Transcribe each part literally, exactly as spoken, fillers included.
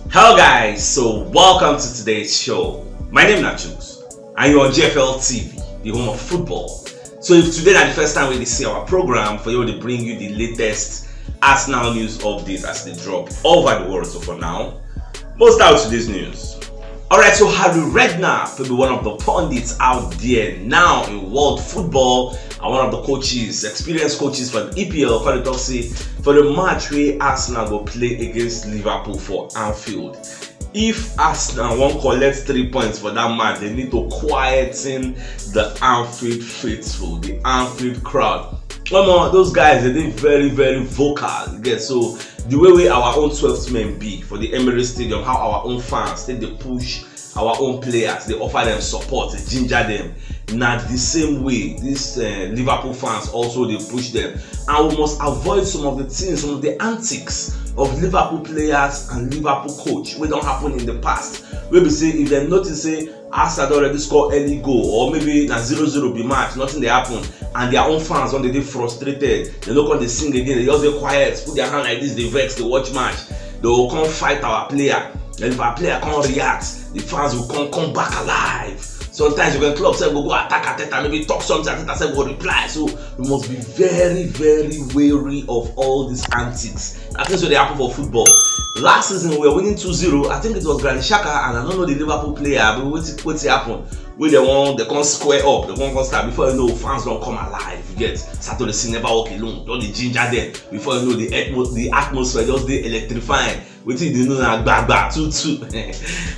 Hello guys, so welcome to today's show. My name is Nachus and you're on G F L T V, the home of football. So if today na the first time we see our program, for you to bring you the latest Arsenal news updates as they drop over the world. So for now, most out to this news. Alright, so Harry Redknapp will be one of the pundits out there now in world football and one of the coaches, experienced coaches for the E P L, for the talk say for the match where Arsenal go play against Liverpool for Anfield. If Arsenal wan collect three points for that match, they need to quieten the Anfield faithful, the Anfield crowd. Omo, those guys, they dey very, very vocal. You get, so the way we our own twelfth men be for the Emirates Stadium, how our own fans take dey push our own players, they offer them support, they ginger them. Not the same way these uh, Liverpool fans also they push them. And we must avoid some of the things, some of the antics of Liverpool players and Liverpool coach wey don happen in the past. Wey be say if dem notice say Arsenal don already score early goal, or maybe na zero zero be match, nothing dey happen, and their own fans don dey dey frustrated, dem no come dey sing again, dem just dey quiet, put their hand like this, dey vex, dey watch match. Dem go come fight our player, and if our player come react, the fans go come come back alive. Sometimes you can club sef go go attack Arteta, maybe talk something, Arteta sef go reply. So we must be very, very wary of all these antics. Na things wey dey happen for football. Last season we were winning two zero. I think it was Granit Xhaka and I don't know the Liverpool player, but wetin wetin happen? Wey dem wan dem come square up, dem come come start, before you know, fans don come alive. You get, Saturday see never walk alone, don dey ginger dem. Before you know, the atmo the atmosphere just dey electrifying. Wetin you dey know na gbagba two two.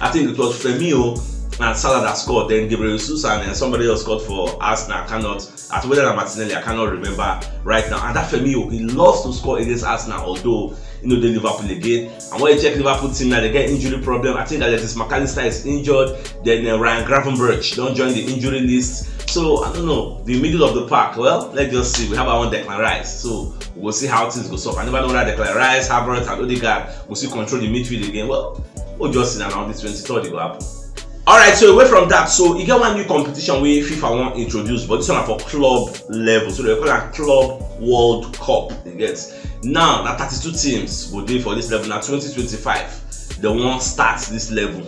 I think it was Firmino and Salah that scored. Then Gabriel Jesus and uh, somebody else scored for Arsenal. I cannot, as whether na Martinelli, I cannot remember right now. And that Firmino, he loves to score against Arsenal, although you know the Liverpool again. And when you check Liverpool team now, they get injury problem. I think Alexis McAllister is injured. Then uh, Ryan Gravenberch don join the injury list. So I don't know, the middle of the park. Well, let's just see. We have our own Declan Rice, so we'll see how things go. So I never know whether Declan Rice, Havertz, and Odegaard will still control the midfield again. Well, we'll just see now. On the twenty-third, it will happen. Alright, so away from that, so you get one new competition where FIFA wan introduce, but this one na for club level, so they call it Club World Cup. You get, now na thirty-two teams go dey for this level. Na twenty twenty-five they wan start this level.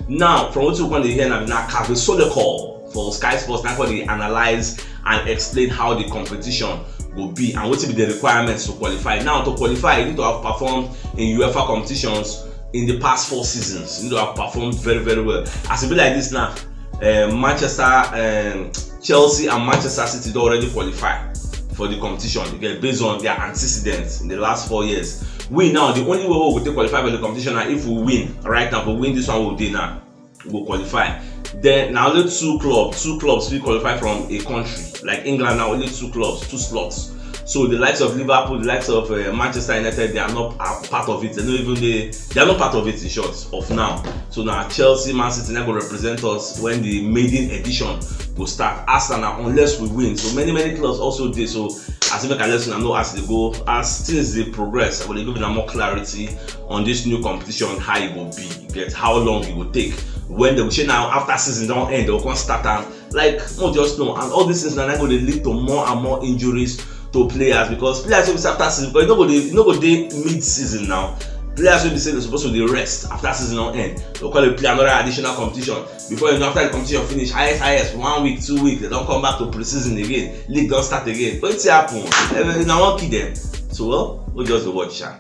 Now, from wetin we come dey hear now, na Kaveh Solhekor for Sky Sports na come dey analyse and explain how the competition go be and wetin be the requirements to qualify. Now, to qualify, you need to have performed in UEFA competitions in the past four seasons. You need to have performed very, very well. As e be like this now, uh, Manchester, um, Chelsea and Manchester City don already qualify for the competition again based on their antecedents in the last four years. We now, the only way we go take qualify for the competition na if we win. Right now, if we win this one, we dey now, we go qualify. Then na only two clubs, two clubs fit qualify from a country. Like England, na only two clubs, two slots. So the likes of Liverpool, the likes of uh, Manchester United, they are not a part of it. They no even dey, they are not part of it in short of now. So now Chelsea, Man City now go represent us when the maiden edition go start. Arsenal, unless we win. So many, many clubs also dey. So as I make a lesson, I know as they go, as things they progress, I will give them more clarity on this new competition, how it will be, get how long it will take. When they will say now after season don't end, they'll come start and like more just know, and all these things now go dey lead to more and more injuries to players, because players wey be say after season, because you no go dey you no go dey mid season now. Players wey be say they suppose to dey rest after season don end, they go come dey play another additional competition. Before you know, after the competition finish, highest highest one week, two weeks, they don come back to pre-season again. League don start again. Wetin happen? Eh, na wan kill them. So well, we just dey watch am.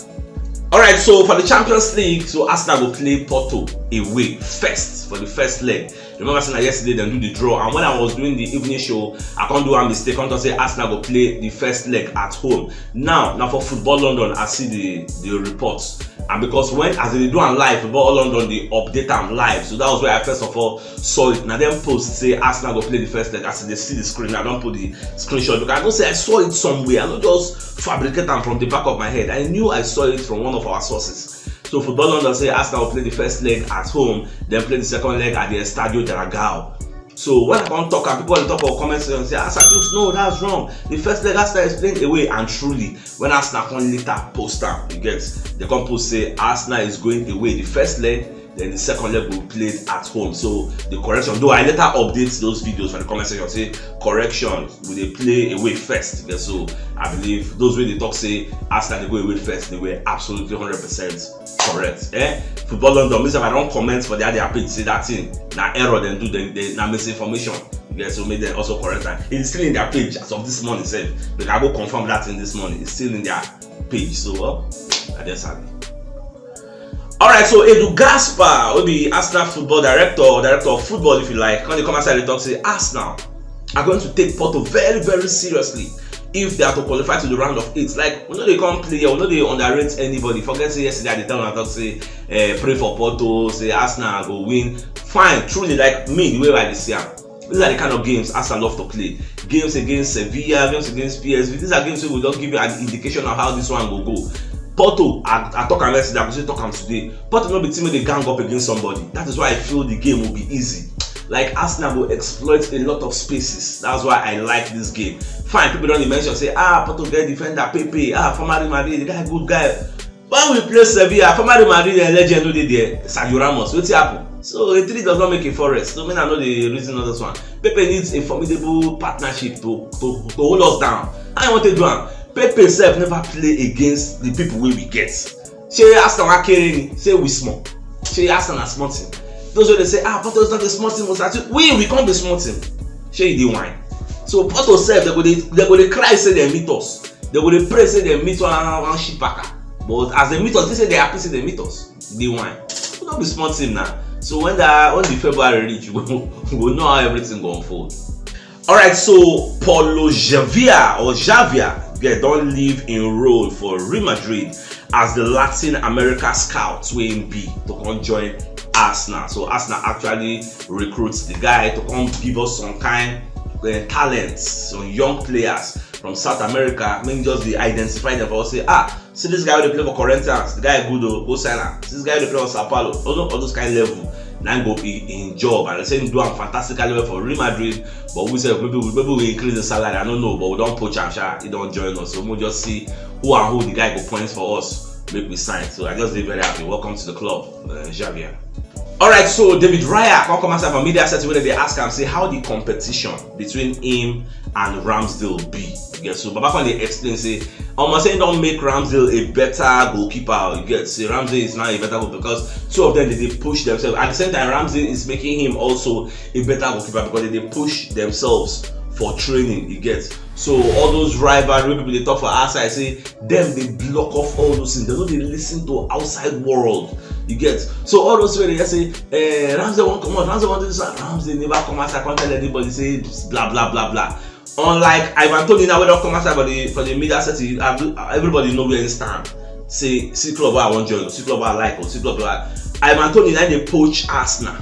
Alright, so for the Champions League, so Arsenal go play Porto away first for the first leg. Remember say na yesterday dem do the draw, and when I was doing the evening show, I come do one mistake, come talk say Arsenal go play the first leg at home. Now, na for Football London I see the the reports, and because when as they do am live, Football London dey update am live, so that was where I first of all saw it. Na dem post say Arsenal go play the first leg. As you dey see the screen, I don put the screenshot because I know say I saw it somewhere. I no just fabricate am from the back of my head. I knew I saw it from one of our sources. So Football London say Arsenal will play the first leg at home, then play the second leg at the Estadio Dragao. So when I come talk, and people dey talk for comment section say, "Ah, Sir Tubes, no, that's wrong. The first leg Arsenal is playing away," and truly, when Arsenal come later post am, you get, they come post say Arsenal is going away the first leg, Then the second leg will be played at home. So the correction, though I later update those videos for the comment section, say correction, we dey play away first. Yeah, so I believe those wey dey talk say Arsenal dey go away first, they were absolutely hundred percent correct. Eh? Football London, me sef, I don comment for their, their page, say that thing na error dem do, dem, dem, na misinformation. Yeah, so make dem also correct that. It's still in their page as of this morning sef. Make I go confirm that thing this morning. It's still in their page. So, well, I just have it. All right, so Edu Gaspar, wey be Arsenal football director, or director of football, if you like, come dey come outside dey talk say Arsenal are going to take Porto very, very seriously if they are to qualify to the round of eight. Like, we no dey come play here, we no dey underrate anybody. Forget say yesterday I dey tell una talk say, eh, pray for Porto, say Arsenal go win. Fine, truly, like me, the way I dey see am, these are the kind of games Arsenal love to play. Games against Sevilla, games against P S V. These are games wey go just give you an indication of how this one go go. Porto, I, I talk am yesterday, I go still talk am today. Porto no be team wey dey gang up against somebody. That is why I feel the game will be easy. Like, Arsenal go exploit a lot of spaces. That's why I like this game. Fine, people don dey mention say, ah, Porto get defender Pepe, ah, former Real Madrid, the guy good guy. When we play Sevilla, former Real Madrid, eh, legend no dey there, Sergio Ramos. Wetin happen? So a three does not make a four rest. So me, I no dey reason all this one. Pepe needs a formidable partnership to, to, to hold us down. How you want to do am? Pepe sef never play against the people wey we get. Shey Arsenal wa kere ni? Shey we small? Shey Arsenal na small team? Those wey dey say, ah, Porto is not a small team, we, we come be small team. Shey you dey whine? So Porto sef, they go dey, they go dey cry say they meet us. They go dey pray say they meet one, one ship packer. But as they meet us, they say they happy say they meet us. They whine. We no be small team now. So when that, when the February reach, we go, we go know how everything go unfold. All right, so Paulo Xavier, or Xavier, get don leave im role for Real Madrid as the Latin America scout wey im be, to come join Arsenal. So Arsenal actually recruits the guy to come give us some kind, uh, talents, some young players from South America. Make just dey identify them for us, say, ah, see this guy wey dey play for Corinthians, the guy good o, go sign am. See this guy wey dey play for Sao Paulo, all those, all those kind level. Na go be im job, and they say he do am fantastically well for Real Madrid. But we say maybe we, maybe we increase the salary. I don't know, but we don poach am, sha. He don join us, so we'll just see who and who the guy go point for us, make we sign. So I just dey very happy. Welcome to the club, uh, Xavier. All right, so David Raya come come outside for media set wey dey ask am say how the competition between him and Ramsdale be. Yeah, so Baba come dey explain say, omo, say he don make Ramsdale a better goalkeeper. You get, say Ramsdale is now a better goalkeeper because two of them, they dey push themselves. At the same time, Ramsdale is making him also a better goalkeeper because they dey push themselves for training. You get, so all those rivalry wey people dey talk for outside, say them dey block off all those things. They no dey listen to outside world. You get, so all those wey dey say, eh, Ramsdale wan comot, Ramsdale wan do this one, Ramsdale never come outside come tell anybody say blah blah blah blah. Unlike Ivan Toney now, wey don come outside for the, for the media setting, everybody know where he stand. Say, see club wey I wan join, see club wey I like, or see club wey I, Ivan Toney na dey poach Arsenal.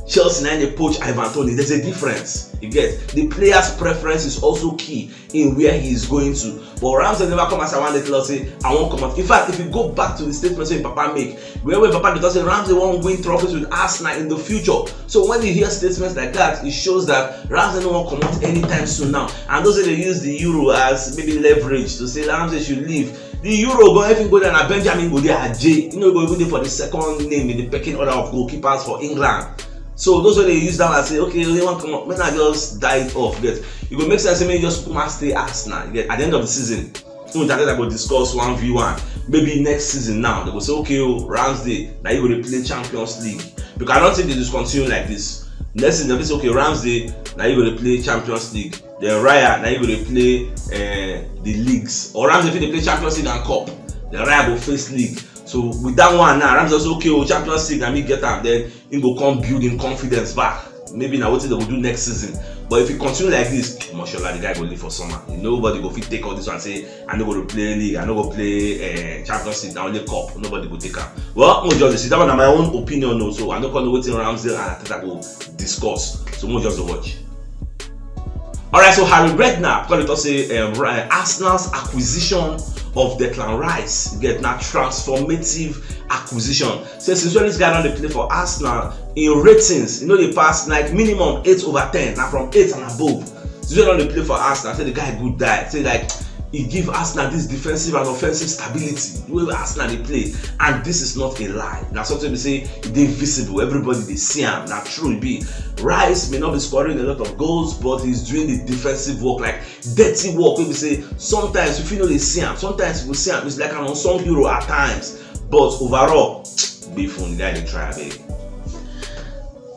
Chelsea na dey poach Ivan Toney. There's a difference. You get, the player's preference is also key in where he is going to. But Ramsdale never come outside one day tell us say, I wan comot. In fact, if you go back to the statement wey Papa make, where, where Papa dey talk say Ramsdale wan win trophies with Arsenal in the future. So when you hear statements like that, it shows that Ramsdale no wan comot anytime soon now. And those wey dey use the Euro as maybe leverage to say Ramsdale should leave. The Euro go even go down, and Benjamin go dey aje. You know, go even dey for the second name in the pecking order of goalkeepers for England. So those wey dey use that one say, okay, they wan comot, make I just die it off. But e go make sense say make you just come and stay Arsenal. You get, at the end of the season, even that go discuss one v one. Maybe next season now, they go say, okay, oh, Ramsdale, na you go dey play Champions League. Because I don't think they just continue like this. Next season, they say, okay, Ramsdale, na you go dey play Champions League. Then Raya, na you go dey play, eh, the leagues. Or Ramsdale fit dey play Champions League and Cup. Then Raya go face league. So with that one now, Ramsdale say, okay, oh, Champions League, na me get am. Then he go come build him confidence back. Maybe na wetin they go do next season. But if he continue like this, Moshola, the guy go leave for summer. Nobody go fit take all this one, say, I no go play league, I no go play, eh, Champions League, na only cup. Nobody go take am. Well, mo just say that one na my own opinion, no, so I no come know wetin Ramsdale and Arteta go discuss. So mo just dey watch. All right, so Harry Redknapp come dey talk say, um, Arsenal's acquisition of Declan Rice get na transformative acquisition. Say since when this guy don dey play for Arsenal, in ratings, you know, they pass like minimum eight over ten, na from eight and above. Since when don dey play for Arsenal, say the guy good die. Say, like, E give Arsenal this defensive and offensive stability wey Arsenal dey play, and this is not a lie. Na something be say e dey visible, everybody dey see am. Na true e be. Rice may not be scoring a lot of goals, but he's doing the defensive work, like dirty work wey be say sometimes you fit no dey see am, sometimes you go see am. It's like an unsung hero at times, but overall, be fun, the guy dey try abeg.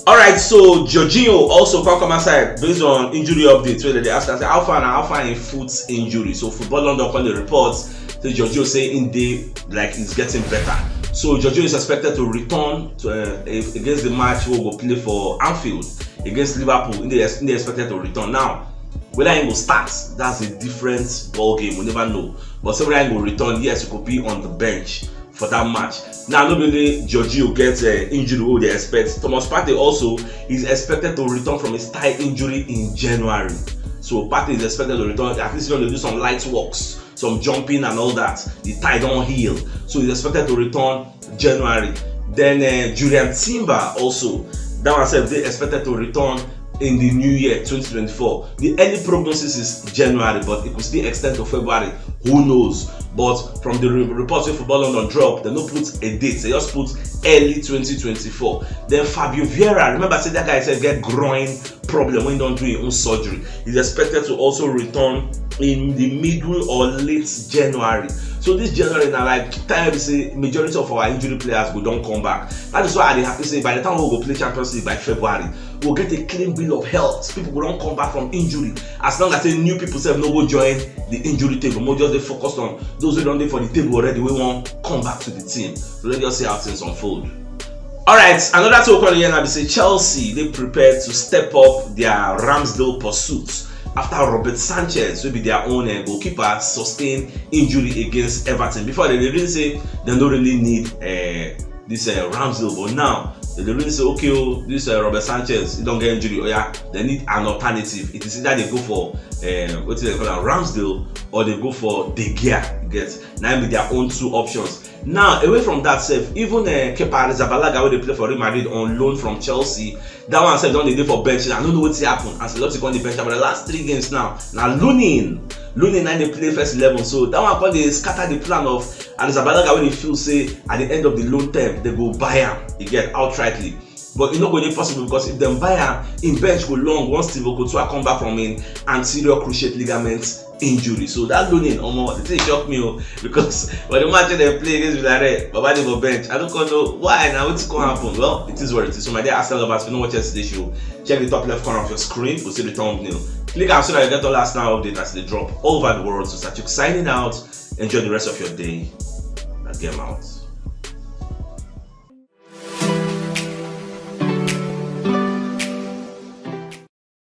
All right, so Jorginho also come come outside based on injury updates. Where they ask us how far now, how far in foot injury. So Football London come the report. So Jorginho say in day like he's getting better. So Jorginho is expected to return to, uh, against the match we go play for Anfield against Liverpool. In the in the expected to return now. Whether he will start, that's a different ball game. We never know. But say whether he will return, yes, he could be on the bench for that match. Now, nobody Jorginho gets uh, injury who they expect. Thomas Partey also is expected to return from his thigh injury in January. So Partey is expected to return. At least he's going to do some light walks, some jumping and all that. The thigh don't heal. So he's expected to return January. Then uh, Julian Timber also. That one said they expected to return in the new year twenty twenty-four. The early prognosis is January, but it could still extend to February. Who knows? But from the re- reports wey Football London drop, they no put a date. They just put early twenty twenty-four. Then Fabio Vieira, remember say that guy said get groin problem when he don't do his own surgery. He's expected to also return in the middle or late January. So this January now, like time we say majority of our injury players go don't come back. That is why I dey happy say by the time we go play Champions League by February, we'll get a clean bill of health. People will not come back from injury. As long as say new people sef no go join the injury table, more just dey focused on those who don't dey for the table already. We won't come back to the team. So let's just see how things unfold. All right, another two o'clock here now be say Chelsea they prepared to step up their Ramsdale pursuit after Robert Sanchez, will be their own uh, goalkeeper, sustained injury against Everton. Before they didn't say they don't really need uh, this uh, Ramsdale, but now they really say okay, oh, this uh, Robert Sanchez he don't get injury. Oh yeah, they need an alternative. It is either they go for uh, what they call a Ramsdale or they go for De Gea. You get now with their own two options. Now away from that self, even uh, Kepa Arrizabalaga wey dey play for Real Madrid on loan from Chelsea, that one sef don dey dey for bench. I don't know wetin happen as a lot of on the bench for the last three games now. Now Lunin, Lunin na dey play first eleven, so that one come dey scatter the plan of Arrizabalaga wey dey feel say at the end of the loan term they go buy am. You get outrightly. But e no go dey possible because if dem buy am, im bench go long once Thibaut Courtois come back from im anterior cruciate ligament injury. So that loaning, omo, the thing shock me o, because when the match wey dem play against Villarreal, Baba dey for bench. I no come know why na wetin come happen. Well, it is what it is. So my dear Arsenal lovers, if you no watch yesterday show, check the top left corner of your screen. You go see the thumbnail. Click am so that you get all Arsenal update as they drop all over the world. So Sachuk signing out. Enjoy the rest of your day. Now game out.